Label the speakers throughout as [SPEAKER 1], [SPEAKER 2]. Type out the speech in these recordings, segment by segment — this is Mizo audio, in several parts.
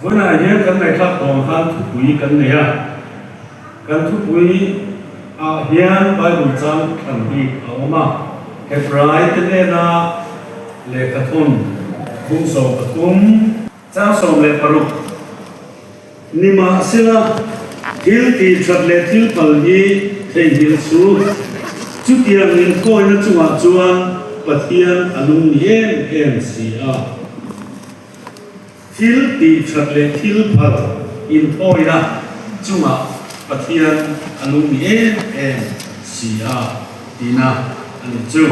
[SPEAKER 1] Vawiinah hian kan ngaihthlak tawng khan thupui kan nei a, kan thupui ah hian Bible chang thlan bik a awm a, Hebrai te hnena lehkhathawn bung 13, chang 16 Nimahsela, thil tih that leh thil phal hi theihnghilh chu chutiang inkawina chungah chuan Pathian a lung ni em em si a. Thil tih that leh thil phal inthawina chungah Pathian a lung ni em em si a tihna a ni chu.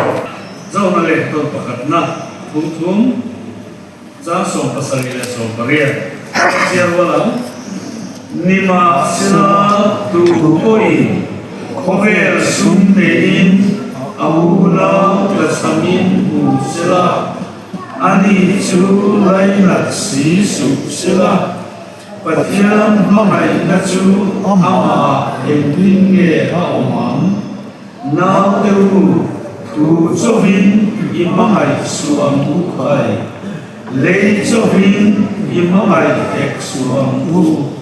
[SPEAKER 1] Zohna leh tawn pakhatna phung thum. Chang 78 chiang rual ang. Nimahsela tu pawhin khawvel sum neiin a unau tla chhangin hmu sela, ani chu lainat si suh sela, Pathian hmangaihna chu amah engtin nge a awm ang? Naute u, thu chauhin i hmangaih suh ang u khai, lei chauhin i hmangaih hek suh ang u,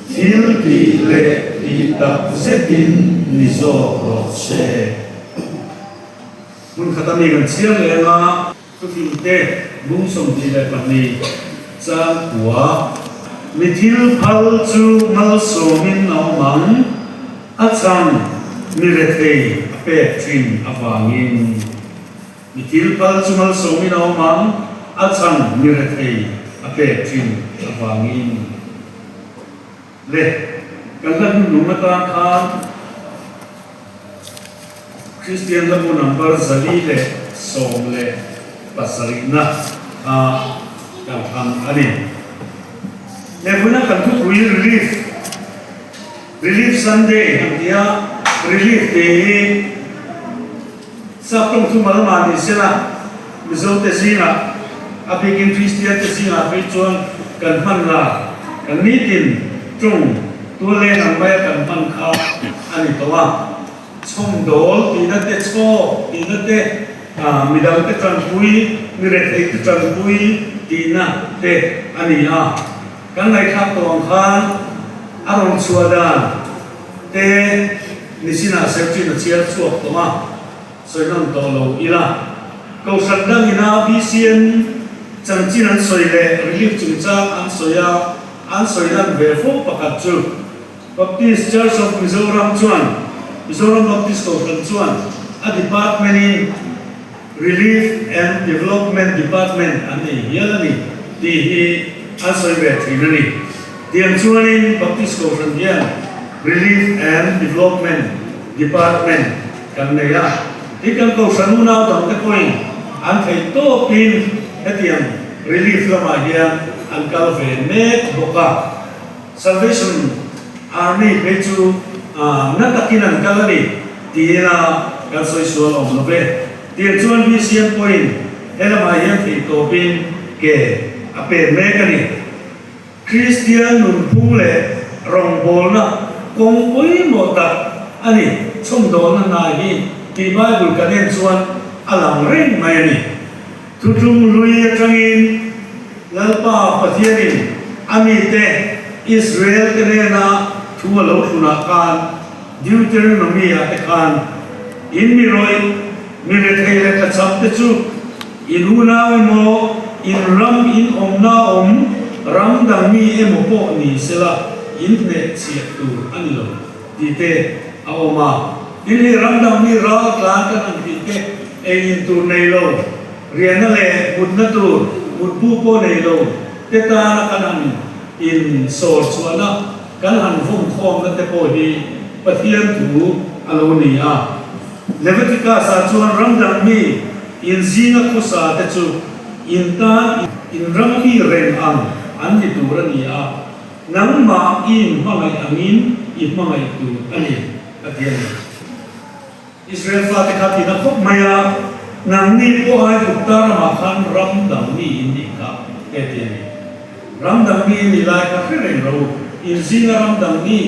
[SPEAKER 1] thil tih leh tih tak zetin ni zawk rawh se. Hmun khata mi kan chhiar leh anga. Thufingte bung 22 chang kua. Mi thil phal chu malsawmin a awm ang, a chhan mi rethei a pek thin avangin. Mi thil phal chu malsawmin a awm ang, a chhan mi rethei a pek thin avangin. Le, kan hla hnuhnung atan khan Kristian hlabu number 417 na kha kan thlang a ni. He hmuna kan thupui Relief, Relief Sunday han ti a, Relief tih hi Sap tawng thumal mah ni sela Mizote zingah, a bikin Kristiante zingah phei chuan kan hman la, kan nitin tawng tualleng ang maia kan hman kha a ni tawh a. Chhawmdawl tihna te, chhawk tihna te, midangte tanpui, mi retheite tanpui tihna te a ni a. Kan ngaihthlak tawh ang khan a rawn chhuah dan te nichinah Serchin a chhiar chhuak tawh a, sawi nawn tawh lo ila. Kohhran dangina BCN chanchin an sawi leh relief chungchang an sawi a, an sawi lan ve fo pakhat chu Baptist Church of Mizoram chuan Mizoram Baptist Kohhran chuan a department in Relief and Development Department an nei hial a ni tih hi an sawi ve thin a ni. Tiang chuanin Baptist Kohhran hian Relief and Development Department kan nei a, tin kan Kohhran unau dangte pawhin an theih tawpin hetiang relief lamah hian an kal ve mek bawk a. Salvation Army phei chu na takin an kal a ni tiin a kan sawi sual awm lo ve. Tiang chuan BCM pawhin he lamah hian theihtawpin ke a pen mek a ni. Kristian nunphung leh rawngbawlna kawng pawimawh tak a ni. Chhawmdawlna hna hi tih Bible kan en chuan a lang reng mai a ni. Thutlung hlui atangin Lalpa Pathianin a mite Israel-te hnena thu a lo thlunah khan Deuteronomy-ah te khan, In mi rawih, mi rethei leh tlachham te chu in unau emaw, in ram in awmna awm ram dang mi emaw pawh ni sela in hneh chhiah tur a ni lo tih te a awm a. Tin hei ram dang mi ral tlan kan han tih te ei in tur nei lo, riahna leh mutna tur mutbu pawh nei lo te tana kan han in sawr chhuahna kan han vawm khawmna te pawh hi Pathian thu a lo ni a. Leviticus ah chuan ram dang mi in zinga khawsa te chu in tan in ram mi reng ang an ni tur a ni a, nangmah i in hmangaih angin i hmangaih tur a ni. A ti a ni. Israel fate kha tina khawp mai a, Nangni pawh Aigupta ramah khan ram dang mi in nih kha, he ti a ni. Ram dang mi in nih lai kha hre reng ro, in zinga ram dang mi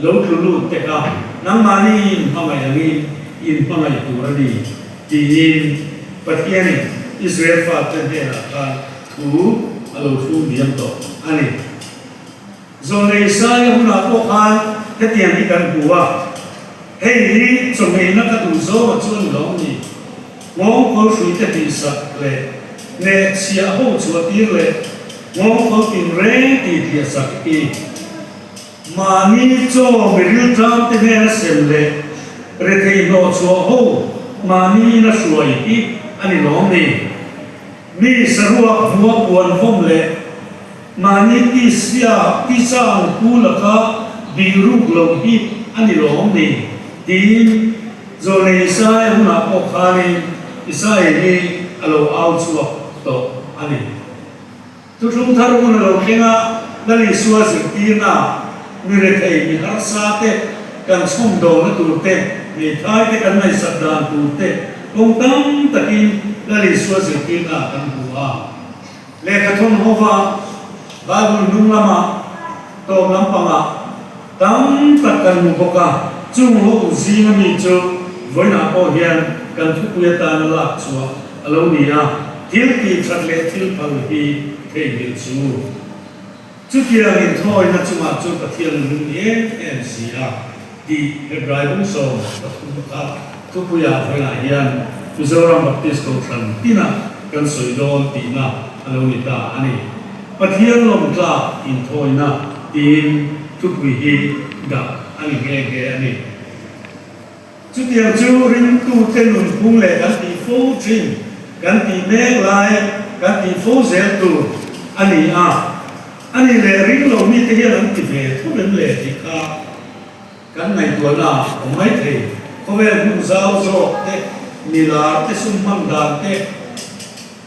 [SPEAKER 1] lo tlu lut te kha nangmahni in hmangaih angin in hmangaih tur a ni, tiin Pathianin Israel fate hnenah khan thu a lo thlung diam tawh a ni. Zawlnei Isaia hunah pawh khan hetiang hi kan hmu a, Hei hi chawhmehna ka duh zawngah chuan ni lawm ni? Nghawngkawl hruite tihsak leh hnehchhiah ho chhuahtir leh nghawngkawl tinreng tihhliahsak hi. Mahni chaw mi rilṭamte hnena sem leh rethei hnawhchhuah ho mahni ina hruai hi a ni lawm ni? Mi saruak hmua puan vawm leh mahni tisia tisa ang pu laka bih ruk loh hi a ni lawm ni? Tiin Zawlnei Isaia hunah pawh khanin Isaia hi a lo au chhuak tawh a ni. Thuthlung thar hun a lo thleng a, Lal Isua zirtirna mi rethei, mi harsa te kan chhawmdawlna tur te, hmeithai te kan ngaihsak dan tur te kawng tam takin Lal Isua zirtirna kan hmu a. Lehkha thawn hova Bible hnung lama tawp lampangah tam tak kan hmu bawk a, chung ho zinga mi chu vawiinah pawh hian kan thupui atana lak chhuah a lo ni a, thil tih that leh thil phal hi theihnghilh chu. Chutiang inthawina chungah chu Pathian a lung ni em em si a tih Hebrai bung 13 kha thupuiah vawiinah hian Mizoram Baptist Kohhran tinah kan sawi dawn tihna a lo ni ta a ni. Pathian lawmtlak inthawina tiin thupui hi dah a ni nghe nghe a ni. Chutiang chu ringtute nunphung leh kan tih fo thin, kan tih mek lai, kan tih fo zel tur a ni a. A nih leh ring lo mite hian an ti ve tho em le tih kha kan ngaihtuahna a awm mai thei. Khawvel hmun zau zawk te, milar te sum hman dan te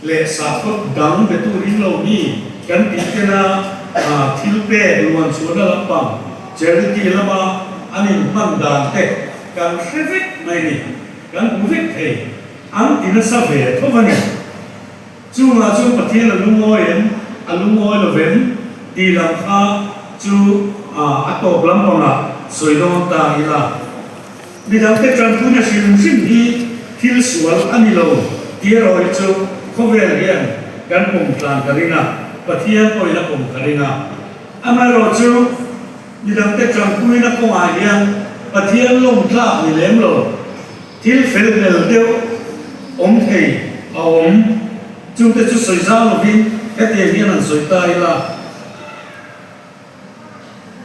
[SPEAKER 1] leh sakhaw dang betu ring lo mi kan tih tena thil pek luan chhuahna lampang charity lama an inhman dan te kan hre vek mai ni, kan hmu vek thei, an ti nasa ve tho a ni. Chungah chuan Pathian a lungawi em, a lungawi lo vem tih lam kha chu a tawp lampangah sawi dawn ta ila. Midangte tanpuina hrim hrim hi thil sual a ni lo tih erawh hi chu khawvel hian kan pawm tlan ka ring a, Pathian pawhin a pawm ka ring a. Amaherawh chu midangte tanpuina kawngah hian Pathian lawm tlak ni lem lo, thil fel hmel deuh awm thei a awm. Chungte chu sawi zau lovin hetiang hian an sawi ta ila.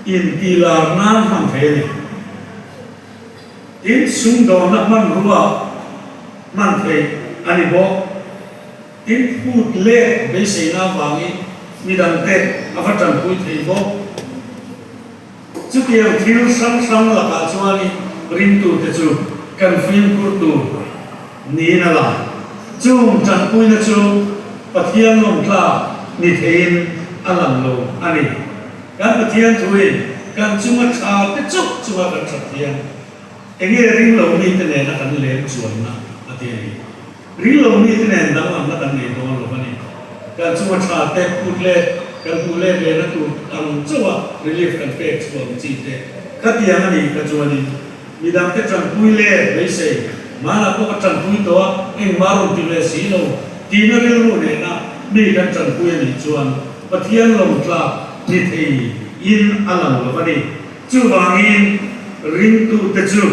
[SPEAKER 1] Intihlar nan hman thei a ni. Tin, sumdawnna hmanrua hman theih a ni bawk. Tin, phut leh beiseina avangin midangte a va tanpui thei bawk. Chutiang thil hrang hrang lakah chuanin ringtute chu kan fimkhur tur niin a lang. Chung tanpuina chu Pathian lawmtlak ni theiin a lang lo a ni. Kan Pathian thuin kan chunga tha te chauh chunga kan that hian enge ring lo mite nena kan lem chuanna a ti a ni. Ring lo mite nen danglamna kan nei dawn lo a ni. Kan chunga tha te phut let kan hmuh let lehna tur ang chauha relief kan pek chhuah ang chi te khatiang a nih kha chuanin Midangte tanpui leh beisei, hmanah pawh ka tanpui tawh a, engmah rawn ti ve si lo tihna rilru nena mi kan tanpui a nih chuan Pathian lawmtlak ni thei in a lang lo a ni. Chuvangin ringtute chu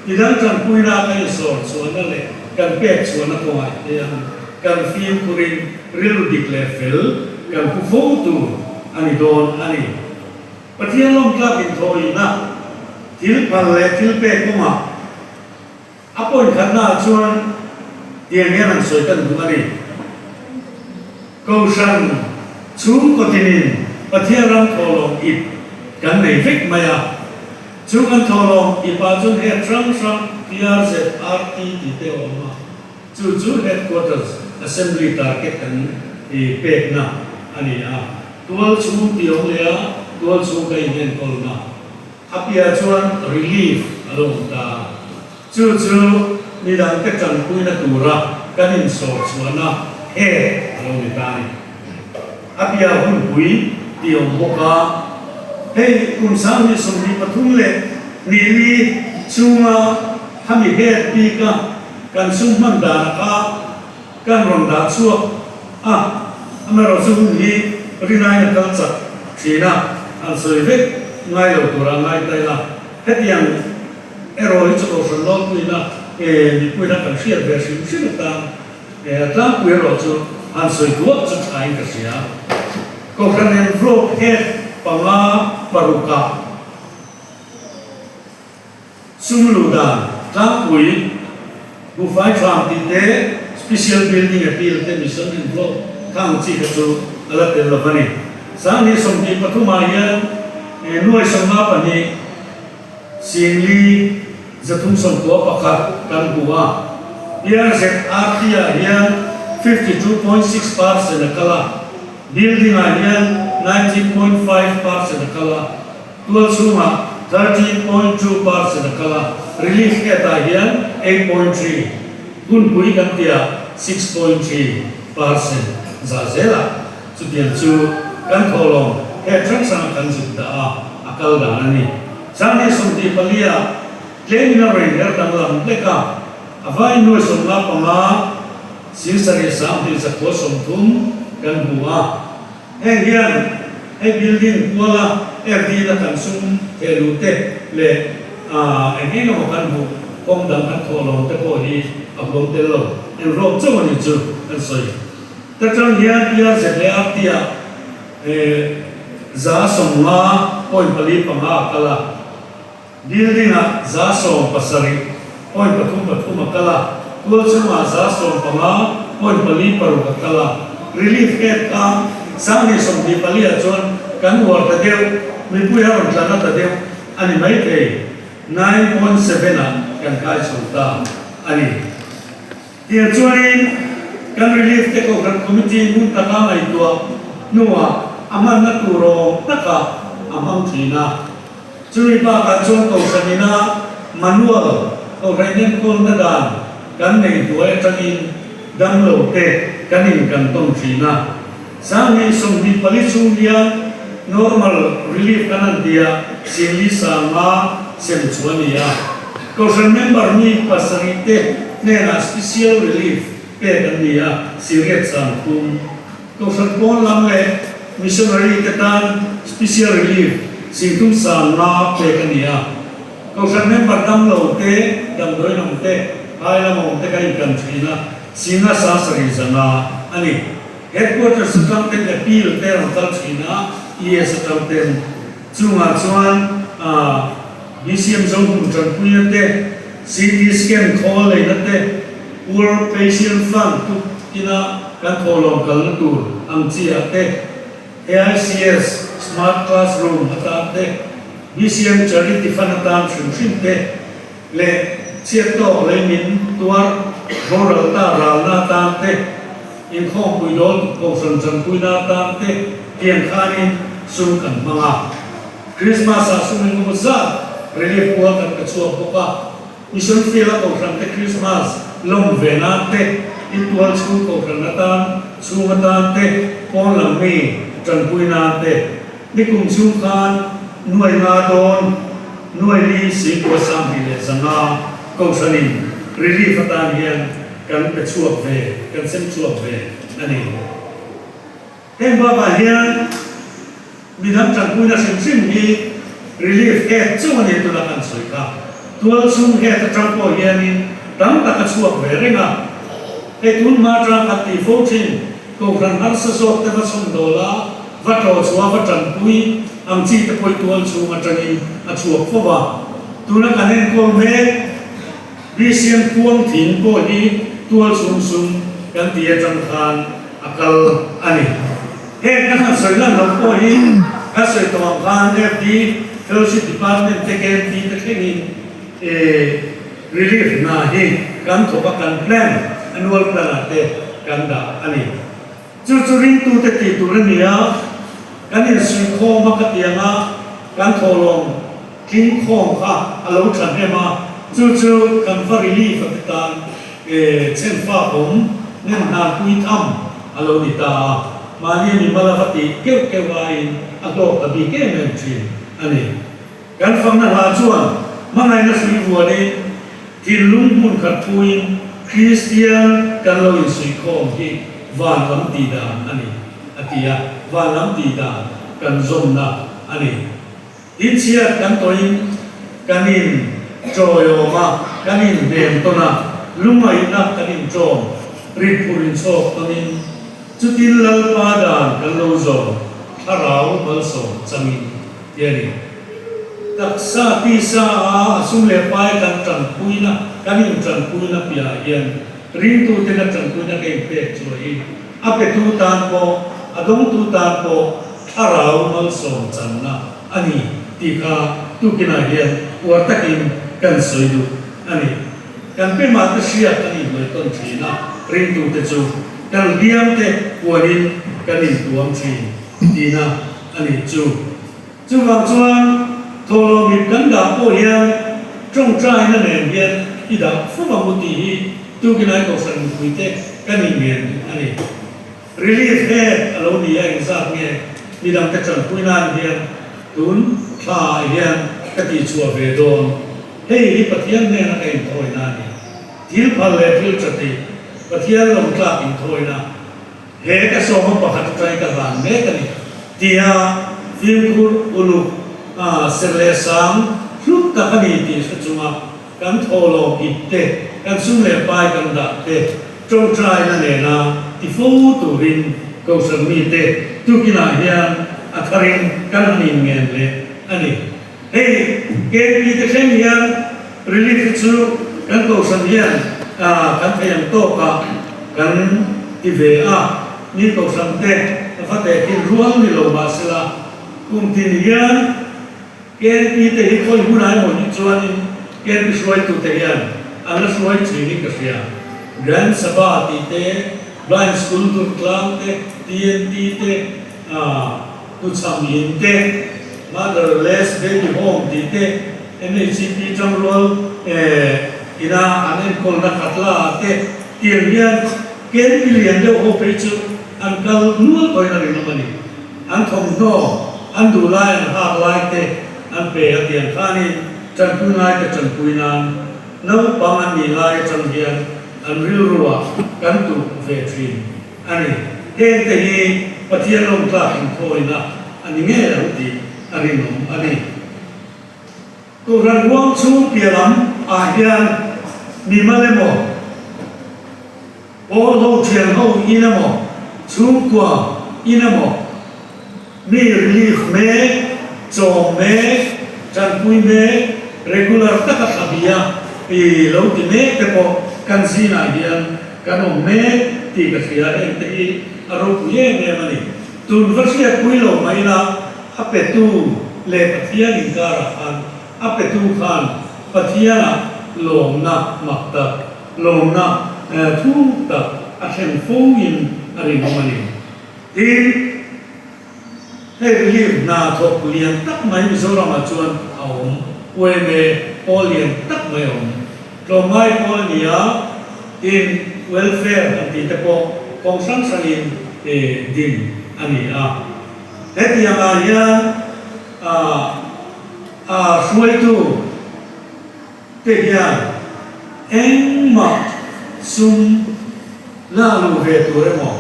[SPEAKER 1] midang tanpuina kan insawr chhuahna leh kan pek chhuahna kawngah hian kan fimkhurin rilru dik leh fel kan pu fo tur a ni dawn a ni. Pathian lawmtlak inthawihna, thil phal leh thil pek kawngah a point khatnaah chuan tiang hian an sawi kan duh a ni. Kohhran chhungkaw tinin Pathian ram thawhlawm ip kan nei vek mai a, chu kan thawhlawm ipah chuan head hrang hrang PRZRT tih te a awm a. Chu chu Headquarters Assembly target kan pekna a ni a, tual chhung tih awm leh a, tual chhung ka inenkawlna a piah chuan relief a lo awm ta a. Chu chu midangte tanpuina tura kan insawr chhuahna head a lo ni ta a ni. A piah hunpui tih awm bawk a, hei kum 2023 li chhunga khami head bika Kan sum hman dan kha kan rawn dah chhuak a, amaherawhchu hun hi rinaiin a kal chak thin a. Han sawi vek ngai lo tura ngai ta ila, hetiang erawh hi chu Kohhran Lawmpuina mipuina kan hriat ve hrim hrim atan a tlangpui erawh chu han sawi duah chu thain ka hria. Kohhran envelope head panga parukah Sum luh dan tlangpui, buhfai thlam tih te, special building appeal te, mission envelope kha ang chi kha chu a la tel lo a ni. Sanghnih 23 ah hian nuai 52 singli 391 kan hmu a, PRZRT ah hian 52.6 percent a kal a, building ah hian 19.5 percent a kal a. Tual chhungah 13.2 percent a kal a, relief head-ah hian 8.3, hunpui kan tihah 6.3 percent zah zelah chutiang chu kan thawhlawm head hrang hranga kan zuk dah a, a kal dan a ni. Sanghnih 24 ah tlemin a rawn her danglam hlek a, a vai nuai 55 7 230 kan hmu a. Heng hian hei building kuala FD na kan sum theh luh te leh eng eng emaw kan hmuh kawng dang kan thawh lo te pawh hi a huam tel lo. Enrawk chauh a nih chu kan sawi. Ta tang hian PRZ leh RT ah 150.45 a kal a. Building-ah 17.33 a kal a, tual chhungah 15.46 a kal a. Relief head kha 2024 ah chuan kan uar ta deuh, mipui a rawn tla na ta deuh a ni maithei, 9.7 ah kan kai chho ta a ni. Tiang chuanin kan Relief te Kohhran Committee hmun taka ngaihtuah hnuah a hmanna tur awm takah a hmang thin a. Chumi bakah chuan Kohhran ina manual Kohhran enkawlna dan kan nei hnuai atangin damlo te kan in kan tawn thin a. 2024 chhung hian Normal Relief kan han tia Singli Sanga sem chu a ni a. Kohhran member mi pasarih te hnenah Special Relief pek an ni a, Siriat 30. Kohhran pawn lam leh Missionary te tan Special Relief 35 pek a ni a. Kohhran member damlo te, damdawi lam te, phai lam awm te kan inkan thin a, Singa 75 a ni. Headquarters atang ten appeal te rawn kal thin a, ES atang ten. Chungah chuan BCM Zohmun tanpuina te, CT scan khawl leina te, Poor Patient Fund tuk ina kan thawhlawm kalna tur ang chi ah te, AICS Smart Classroom atan te, BCM Charity Fund atan hrim hrim te leh chhiat tawk lei min tuar boral ta ralna atan te, Inkhawmpui dawl kohhran tanpuina atan te tiang khanin sum kan hmang a. Krismas ah sum engemaw zat relief pual kan pe chhuak bawk a. Mission Field a kohhran te Krismas lawm ve nan te, intual chhung kohhran atan chhung atan te, pawn lam mi tanpui nan te nikum chhung khan nuai nga dawn nuai li singkua 2100 kohhranin relief atan hian Kan pe chhuak ve, kan sem chhuak ve a ni. Heng bakah hian midang tanpuina hrim hrim hi relief head chauh a ni tuna kan sawi kha. Tual chhung head atang pawh hianin tam tak a chhuak ve reng a. Hei tun hma atang khat tih fo thin Kohhran harsa zawk te va chhawm dawl a, va tlawh chhuah a, va tanpui ang chi te pawh hi tual chhung atangin a chhuak fo va. Tuna kan enkawl mek. BCM kuang thing pawh hi tual chhung sum kan ti atang khan a kal a ni. Heng kan han sawi lan loh pawh hi kan sawi tawh ang khan FD Fellowship Department te KMP te thlengin relief hna hi kan thawk a, kan plan, annual plan ah te kan dah a ni. Chu chu ringtute tih tur a ni a, kan insuihkhawm a ka ti ang a, kan thawhlawm tling khawm kha a lo tha hnem a, chu chu kan va relief a ti tan chhen fak awm nem hnan pui tham a lo ni ta a, mahni mimal a va tih keuh keuh aiin a hlawk ta bik em em thin a ni. Kan fakna hla chuan hmangaihna hrui vuanin thinlung hmun khat phuin Kristian kan lo insuihkhawm hi van lam tih dan a ni, a ti a, van lam tih dan kan zawmna. a ni. Tin chhiat kan tawhin kan in ṭawiawm a, kan in hnem tawn a, lungaihna kan in ṭawm, rit phur in chhawk tawnin chutin Lalpa dan kan lo zawm thlarau malsawm changin ti a ni. Taksa tisa a a sum leh pai kan ṭanpuina, kan in ṭanpuina piahah hian ringtute na ṭanpuina ka in pek chhuah hi A petu tan pawh, a dawngtu tan pawh thlarau malsawm channa a ni tih kha tukinah hian uar takin kan sawi duh a ni. Kan pemah te hriat a nih hnuai tawn thin a, ringtute chu kan hliamte puanin kan intuam thin tihna a nih chu. Chuvang chuan thawhlawmip kan dah pawh hian tawngtaina nen hian i dah fo ang u tih hi tukinai kohhran mipuite kan inngen duh a ni. Relief head a lo ni a engzat nge midangte tanpui nan hian tun thla ah hian ka tihchhuah ve dawn. Hei hi Pathian hnena ka inthawina a ni. Thil phal leh thil tha tih Pathian lawmtlak inthawina. He ka sawma pakhat aṭangin ka hlan mek a ni, tia fimkhur uluk serh leh sang hlut tak a ni tih hre chunga kan thawhlawm ip te, kan sum leh pai kan dah te ṭawngṭaina nena ti fo turin Kohhran mite tukinah hian a tharin kan han inngen leh a ni. Hei KP te thleng hian relief hi chu kan kohhran hian kan thei ang tawkah kan ti ve a, ni kohhran te va tehkhin rual ni lo mahsela kum tin hian KP te hi khawi hunah emaw hi chuanin KP hruaitute hian an la hruai thin in ka hria. Grand Sabha tih te, Blind School Durtlang te, TNT te, Hnuchham in te, Motherless Baby Home tih te, MHCP tangrual ina an enkawlna khatla ah te tiang hian KNP lian deuh ho phei chu an kal nual tawhin a rinawm a ni. An thawmhnaw, an duh lai, an hak lai te an pe a tiang khanin tanpui ngai te tanpui nan naupang an nih lai atang hian an rilruah kan tuh ve thin. A ni. Hengte hi Pathian lawmtlak inthawina a ni ngei ang tih a rinawm a ni. Kohhran ruang chhung piah lam ah hian mimal emaw, pawl ho thian ho in emaw, chhungkua in emaw, Mi relief mek, chawm mek, tanpui mek, regular taka thla bia i lo ti mek te pawh kan zingah hian kan awm mek tih ka hria. Heng te hi a ropui em em a ni. Tun va hriatpui lo mai ila a petu leh Pathian inkarah khan a petu khan Pathianah lawmna mak tak, lawmna thuk tak a thlen fo in a rinawm a ni. Tin, hei relief hna thawk lian tak mai Mizoramah chuan a awm, UMA pawl lian tak mai a awm. Tlawmngai pawl a ni a, tin welfare han tih te pawh kawng hrang hrangin din a ni a. Hetiangah hian a hruaitu te hian engmah sum la luh ve tur emaw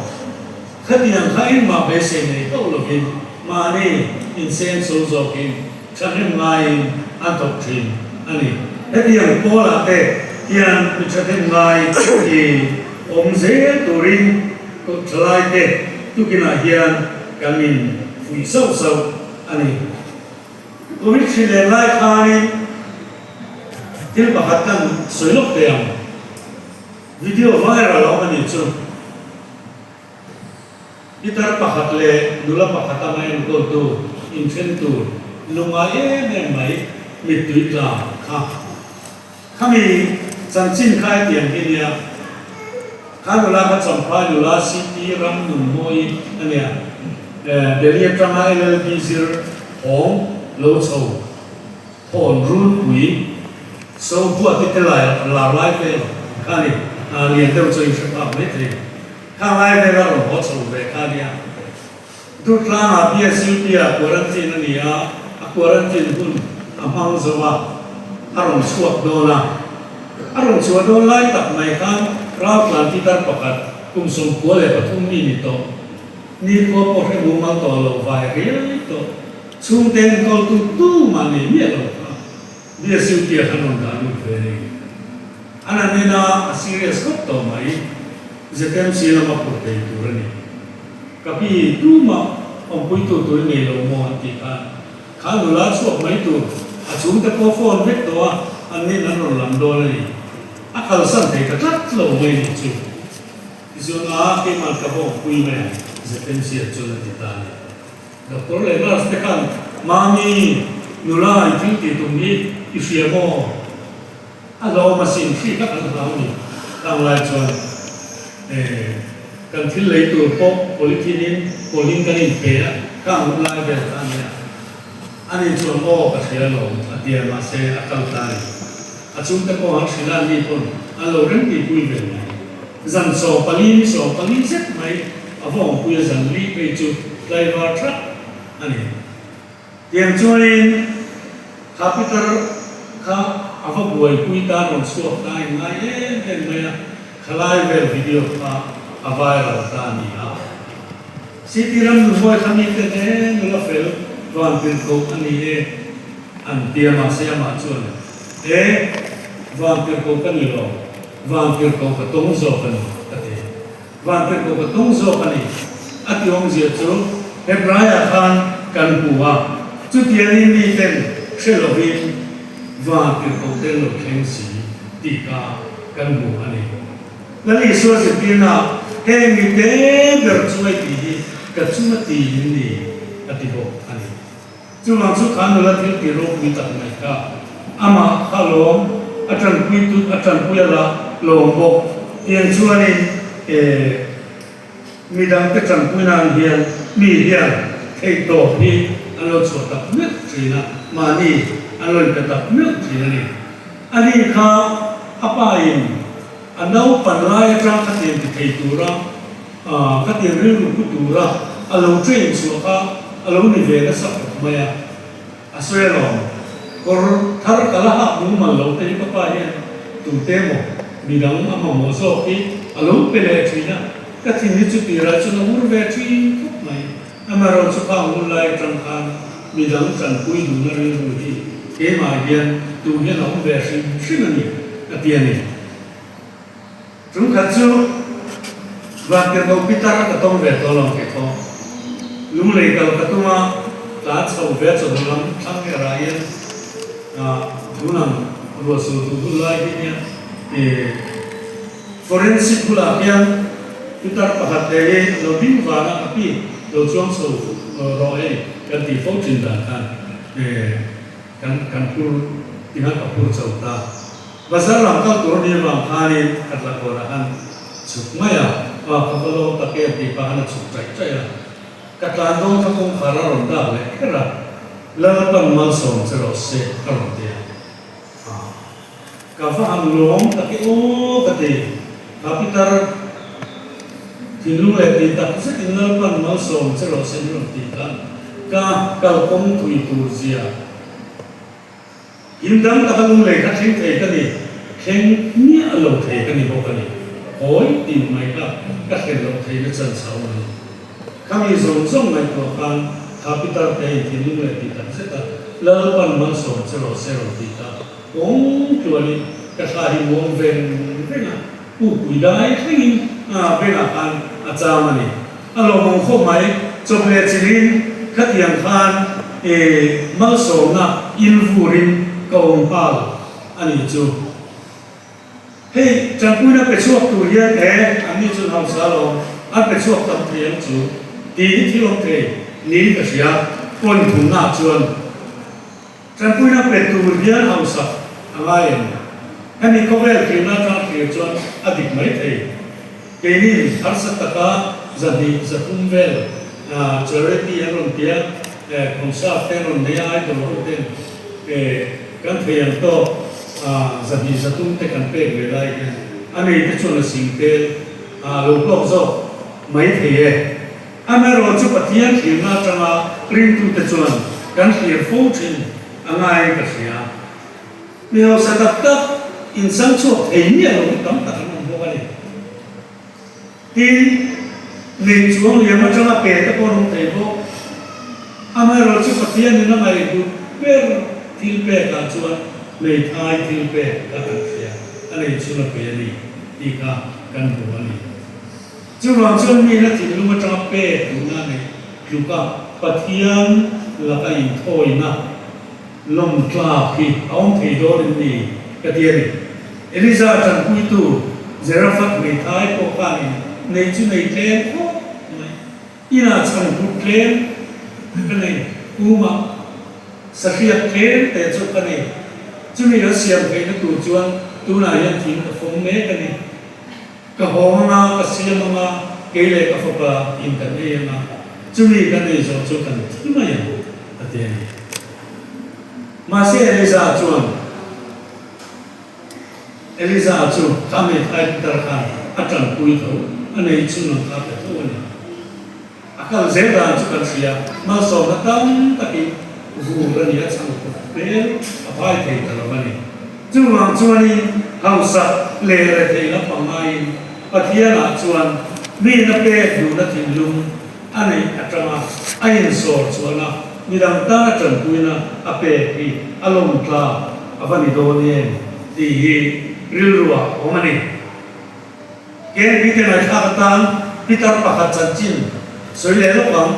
[SPEAKER 1] khatiang kha engmah beisei nei hauh lovin mahni inseng so zawkin thahnem ngaiin an thawk thin a ni. Hetiang pawlah te hian mi thahnem ngai i awm zel turin thalai te tukinah hian kan in fuih sauh sauh a ni. Covid hri len lai khanin thil pakhat kan sawi lawk teh ang. Video viral a awm a nih chu. Pitar pakhat leh nula pakhat anga enkawltu inthen tur lungngai em em mai mittui tla kha. Khami chanchin kha hetiang hi nia, kha nula kha Champhai nula CT ram nun mawi a nia, Delhi atanga LLB zir hawng lo chho thawn runpui so huati te lai lar lai vel kha a ni, lian deuh chu a inhre phak maithei, khang lai vela rawn haw chho ve kha a nia. Durtlangah BSUP ah quarantine a ni a, a quarantine hun a hmang zo a, a rawn chhuak dawn a. A rawn chhuah dawn lai tak mai khan Raltlan pitar pakhat kum 93 mi ni tawh, nikhua pawh hre mumal tawh lo vai riai tawh. Chhungte enkawltu tumah nei miah lo kha BSUP ah khan rawn dah lut ve a ni. A nanina a serious khawp tawh mai. ZMC lama phur thei tur a ni. Ka pi tumah awmpuitu tur i nei lo maw an tih khan kha nula chhuak mai tur a chhungte pawh phone vek tawh a, an nin an rawn lam dawn a ni. A kalsan thei ta tlat lo mai nih chu. Tichuan a keimah ka va awmpui mai ang ZMC ah chuan a ti ta a ni. Doctor leh nurse te khan Mami, nula i thil tih tum hi i hria maw? A hlawm asin hri kha kan hlau ni. Khang lai chuan eh kan thil lei tur pawh polythene in pawlhin kan inpe a, khang hun lai vel kha a nia. Ani chuan aw ka hria alawm a tia mahse a kal ta a ni. A chhungte pawh an hrilh a, ani pawn an lo reng tihpui ve mai. Zan 14 ni 14 zet mai a va awmpui a zan li phei chu tlaivar thak a ni. Tiang chuanin kha Peter kha a va buaipui ta rawn chhuak ta in ngai em em mai a, khalai vel video kha a viral ta a ni a. City ram nunmawi kha mite hle nula fel van tirhkoh a ni e an ti a mahse amah chuan e van tirhkoh ka ni lo van tirhkoh ka tawng zawk a ni a ti. Van tirhkoh ka tawng zawk a ni a ti awmzia chu Hebraiah khan kan hmu a chutiangin miten hre lovin van tirhkoh te an lo thleng si tih kha kan hmu a ni. Lal Isua zirtirna heng mi te ber chu ai tih hi ka chunga ti in ni a ti bawk a ni. Chuvang chu kha nula thil ti ropui tak mai kha amah kha lawm a tanpui tu a tanpui a la lawm bawk tiang chuanin eh midangte tanpui nan hian mi hian theihtawp hi an lo chhuah tak meuh thin a, mahni an lo inpe tak meuh thin a ni. Ani kha a pa in A naupan lai atang khatiang ti thei tura, khatiang rilru pu tura a lo train chhuah kha a lo ni ve nasa khawp mai a. A sawi alawm, kawr thar ka la hak mumal lo te hi ka pa hian tute emaw midang a mamawh zawk hi a lo pe leh thin a, ka thin hi chu tirah chuan a ur ve thin khawp mai. Amaherawhchu chu khang hun lai atang khan midang tanpui duhna rilru hi keimah hian tu hian a awm ve hrim hrim a ni, a ti a ni. Chungkhat chu Vantirhkoh Pitar ka tawng ve tawh lo kei pawh. Lunglei kal ka tum a, tlan chho ve chawhnu lam thlang erah hian tunang ruahsur duh hun lai hi nia Forensic bulah hian pitar pakhat leh hi a lo ding van a, a pi lo chuang chho rawh hei kan tih fo thin dan khan kan kan phur tiang ka phur chho ta. Bazar lam kal tur a nih avang khanin Khatlakawnah khan chhuk mai a, a ka va lawm tak em tih pah khan a chhuk chaih chaih a. Ka tlan dawn kha kawngkhar a rawn dak leh kher a, Lalpan malsawm che rawh se a rawn ti a. Ka va han lawm tak i aw ka ti. Kha pitar thinlung leh tih tak zetin Lalpan malsawm che rawh se min rawn tih khan ka kalkawng thui tur zia in dang taka lunglei kha thleng thei ka ni, thleng miah lo thei ka ni bawk a ni. Hawi tin mai kha ka thlen loh theihna chance a awm a ni. Khami zawng zawng ngaihtuah khan kha pitar te in thinlung leh tih tak zet a, Lalpan malsawm che rawh se rawn ti ta. Kawng tluanin ka thla hi muang veng veng a, pukpui dai thlengin bengah khan a cham a ni. A lawmawm khawp mai, chawp leh chilhin khatiang khan malsawmna invurin ka awm nghal a nih chu. Hei, tanpuina pe chhuak tur hian e, anni chuan hausa alawm, an pe chhuak tam thei ang chu, tih hi thil awm thei niin ka hria. Pawn thumnaah chuan tanpuina pe tur hian hausa a ngai em? Hemi khawvel thirna atang thlir chuan a dik mai thei. Keinin harsa taka 200 300 vel charity an rawn ti a, concert te an rawn nei a, idol ho ten kan thei ang tawk 200 300 te kan pek ve lai hian a nei te chuan a sing tel a lo hlawk zawk mai thei e. Amaherawh chu Pathian thlirna atanga ringtute chuan kan thlir fo thin a ngaiin ka hria. Mi hausa tak tak insang chhuak thei miah lo hi tam tak an awm bawk a ni. Tin, nei chuang liam atanga pe te pawh an awm thei bawk. Amaherawhchu Pathianin a ngaihhlut ber thil pekah chuan hmeithai thil pek kha kan hria, a nei chhun a pe a ni tih kha kan hmu a ni. Chuvang chuan miin a thinlung atanga pek duhna a neih tluka Pathian laka inthawina lawm tlak hi a awm thei dawn em ni ka ti a ni. Eliza tanpuitu Zeraphat hmeithai pawh khanin nei chu nei tlem khawp mai. Inah chhan hlut tlem ka nei, kumah sahriak tlem te chu ka nei. Chumi ka siam theihna tur chuan tunah hian thing ka fawm mek a ni. Ka hawng anga, ka siam anga, kei leh ka fapa in kan ei anga, chumi kan ei zawh chu kan thi mai ang, a ti a ni. Mahse Eliza chuan, Eliza chu kha hmeithai pitar khan a tanpui tho, a nei chhun ang kha pe tho a ni. A kal zel dan chu kan hria, malsawmna tam takin vur a ni, a chhang khawp hmel a phai thei ta lo a ni. Chuvang chuanin hausak leh rethei lampang ngaiin Pathianah chuan miin a pek duhna thinlung a neih atanga a insawr chhuahna midang tana tanpuina a pek hi a lawmtlak a va ni dawn em tih hi rilruah a awm a ni. KNP te ngaihthlak atan pitar pakhat chanchin sawi leh lawk ang.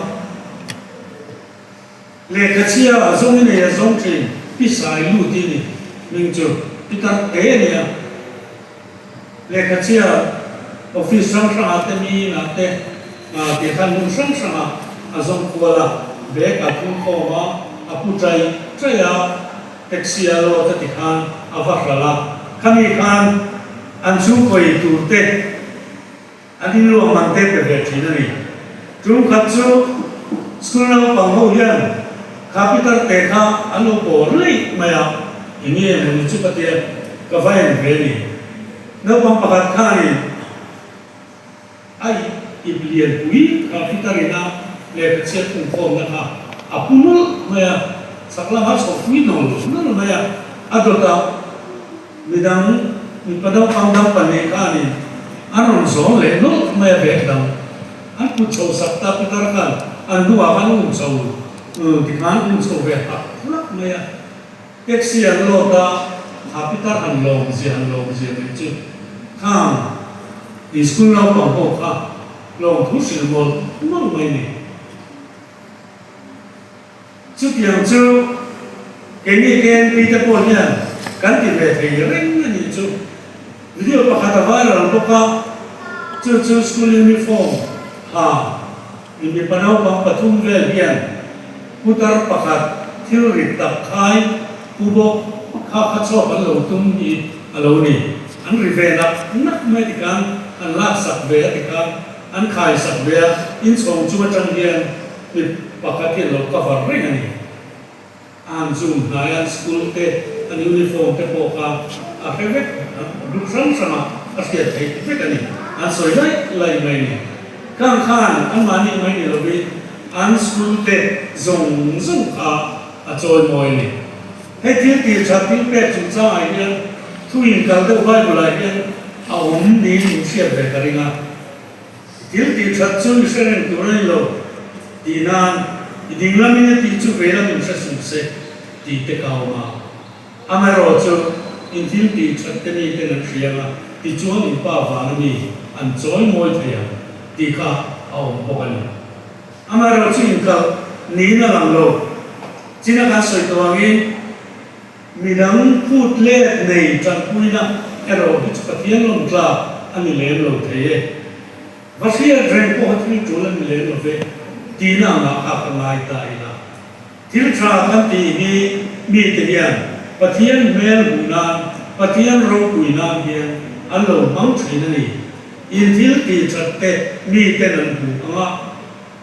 [SPEAKER 1] Lehkha chhia a zawng i nei a zawng thin pi sai lut i ni hming chu pitar te a ni a. Lehkha chhia office hrang hrangah te mi inah te tih khan hmun hrang hrangah a zawng kual a, bag a thum khawm a, a pu chai chai a. Taxi a load a ti khan a va hralh a, khami khan an chhungkaw ei tur te an inluah man te pe ve thin a ni. Tum khat chu school naupang ho hian kha pitar te kha an lo bawr laih mai a, eng nge mawni chu ka tia ka va en ve ni. Naupang pakhat khanin. A ip lian pui kha pitar ina lehkha chhiat pumkhawmna kha a pu nawlh mai a, chhak lama chhoh pui nawl nawlh mai a, a dawtah midang mipa naupang dang pahnih khanin an rawn zawn leh nawlh mai a bag dang an put chho sak ta pitar khan an hnuah khan um chho tikhan um chho ve hlak hlak mai a. Taxi an load a, kha pitar han lawm zia han lawm zia mai chu khang i school naupang pawh kha lawm thu hrilh mawlh mawlh mai ni. Chutiang chu keini KNP te pawh hian kan ti ve thei reng a nih chu. Video pakhat a viral bawk a, chu chu school uniform ha I mipa naupang pathum vel hian putar pakhat thil rit tak khai pu bawk kha kha chhuak an lo tum hi a lo ni. An ri ve nak nak mai tikhan an lak sak ve a tikhan an khai sak ve a, inchhawng chung atang hian mi pakhat hi a lo cover reng a ni. An zoom hnai an school te an uniform te pawh kha a hre vek a, group hrang hrangah a hriat theih vek a ni. An sawi laih laih mai ni. Khang khan anmahni mai ni lovin an school te zawng zawng kha a chawi mawi a ni. Hei thil tih that thil pek chungchangah hian thu inkal deuh Bible ah hian a awm niin in hriat ve ka ring a. Thil tih that chu i hre reng tur a ni lo tih nan i ding lamin a tih chu vei lamin hre suh se tih te ka awm a. Amaherawh chu in thil tih that te mi ten an hria ang a, tichuan in pa vana mi an chawi mawi thei ang tih kha a awm bawk a ni. Amaherawh chu inkalh niin a lang lo. China kan sawi tawh angin. Midang phut let nei tanpuina erawh hi chu Pathian lawm tlak a ni lem lo thei e. Va hriat reng pawha thil tul a ni lem lo ve tihna angah kha ka ngai ta ila. Thil tha kan tih hi mite hian Pathian hmel hmuh nan, Pathian ropui nan hian an lo hmang thin a ni. In thil tih that te miten an hmuh anga.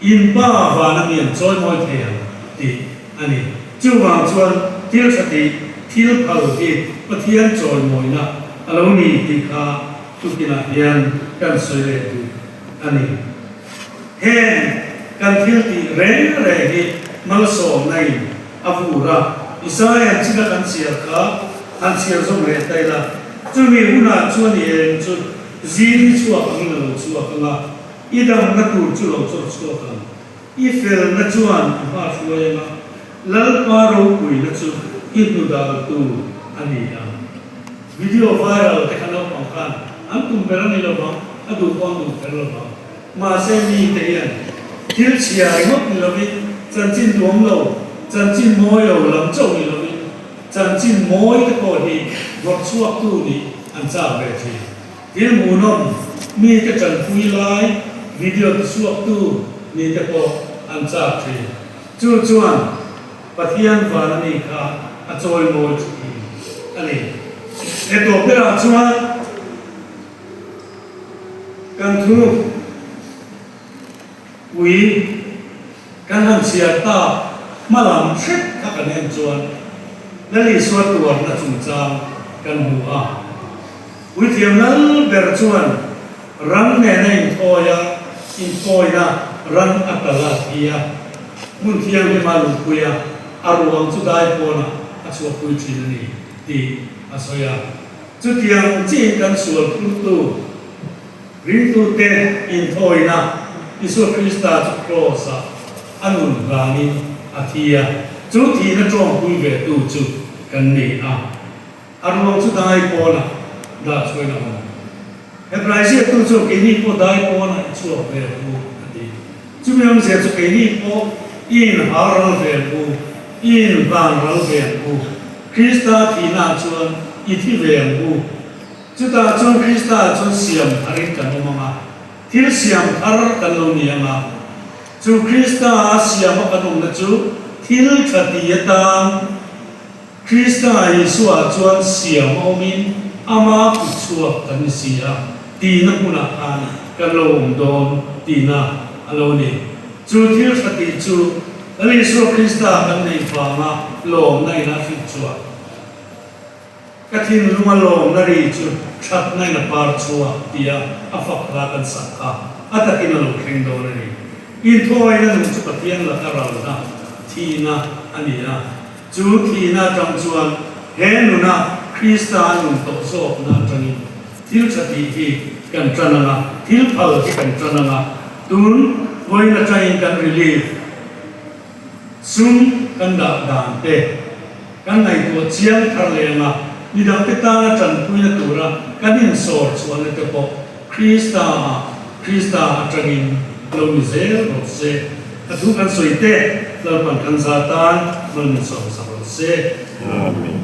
[SPEAKER 1] In pa vana mi an chawi mawi thei ang tih a ni. Chuvang chuan thil tha tih, thil phal hi Pathian chawi mawina a lo ni tih kha tukinah hian kan sawi leh duh a ni. Heng kan thil tih reng reng hi malsawmna in a vur a, Isaiah china kan chhiar kha han chhiar zawm leh ta ila, chumi hunah chuan i eng chu zing ni chhuak angin a lo chhuak ang a, I damna tur chu lo chawr chhuak ang. I felna chuan i hma hruai anga Lalpa ropuina chu i hnu daltu a ni ang. Video viral te kha naupang khan an tum ber a ni lovang, a duh pawh an duh kher lovang. Mahse mite hian thil chhia ringawt ni lovin, chanchin duam lo, chanchin mawi lo lam chauh ni lovin, chanchin mawi te pawh hi vawrh chhuaktu nih an chak ve thin. Thil hmuhnawm mite tanpui lai video tichhuaktu nih te pawh an chak thin. Chu chuan Pathian van a nih kha a chawimawi thin a ni. He tawp berah chuan kan thu pui kan han chhiar tak hma lam hret kha kan en chuan Lal Isua tuarna chungchang kan hmu a. Puithiam lal ber chuan ran nena inthawi a, inthawina ran a kal a thi a, hmun thianghlima luhpui a, a ruang chu dai pawnah a chhuahpui thin a ni tih a sawi a. Chutiang chiin kan sual phurtu ringtute inthawina Isua Krista chu Kraws-ah a nun hlanin a thi a, chu thihna tawngpui ve tu chu kan ni a. A ruang chu dai pawnah dah chhuain a awm. Hebrai ziaktu chuan keini pawh dai pawnah i chhuak ve ang u a ti. Chumi awmzia chu keini pawh i inhal ral ve ang u, i inhlan ral ve ang u, Krista thihnaah chuan i thi ve ang u. Chutah chuan Kristaah chuan siam tharin kan awm ang a, thil siam thar kan lo ni ang a. Chu Krista-a siama kan awmna chu thil tha ti atan, Krista Isua chuan siam a awmin ama kut chhuak kan ni si a, tihna hmunah khan kan lo awm dawn tihna a lo ni. Chu thil tha tih chu Lal Isua Krista kan neih vanga lawmna in a hrilh chhuah. Ka thinlunga lawmna ri chu thatna in a par chhuak tia a fak hla kan sak kha a takin a lo thleng dawn a ni. Inthawina nung chu Pathian laka ralna thihna a ni a. Chu thihna atang chuan he nuna Krista a nun tawh zawkna atangin thil tha tih hi kan tan ang a, thil phal hi kan tan ang a, tun vawiin atangin kan relief sum kan dah dan te kan ngaihtuah chiang thar leh ang a, midangte tana tanpuina tura kan insawr chhuahna te pawh Krista ah Krista atangin lo ni zel rawh se. A thu kan sawi te Lalpan kan za tan mal min sawm sak rawh se.
[SPEAKER 2] Amen.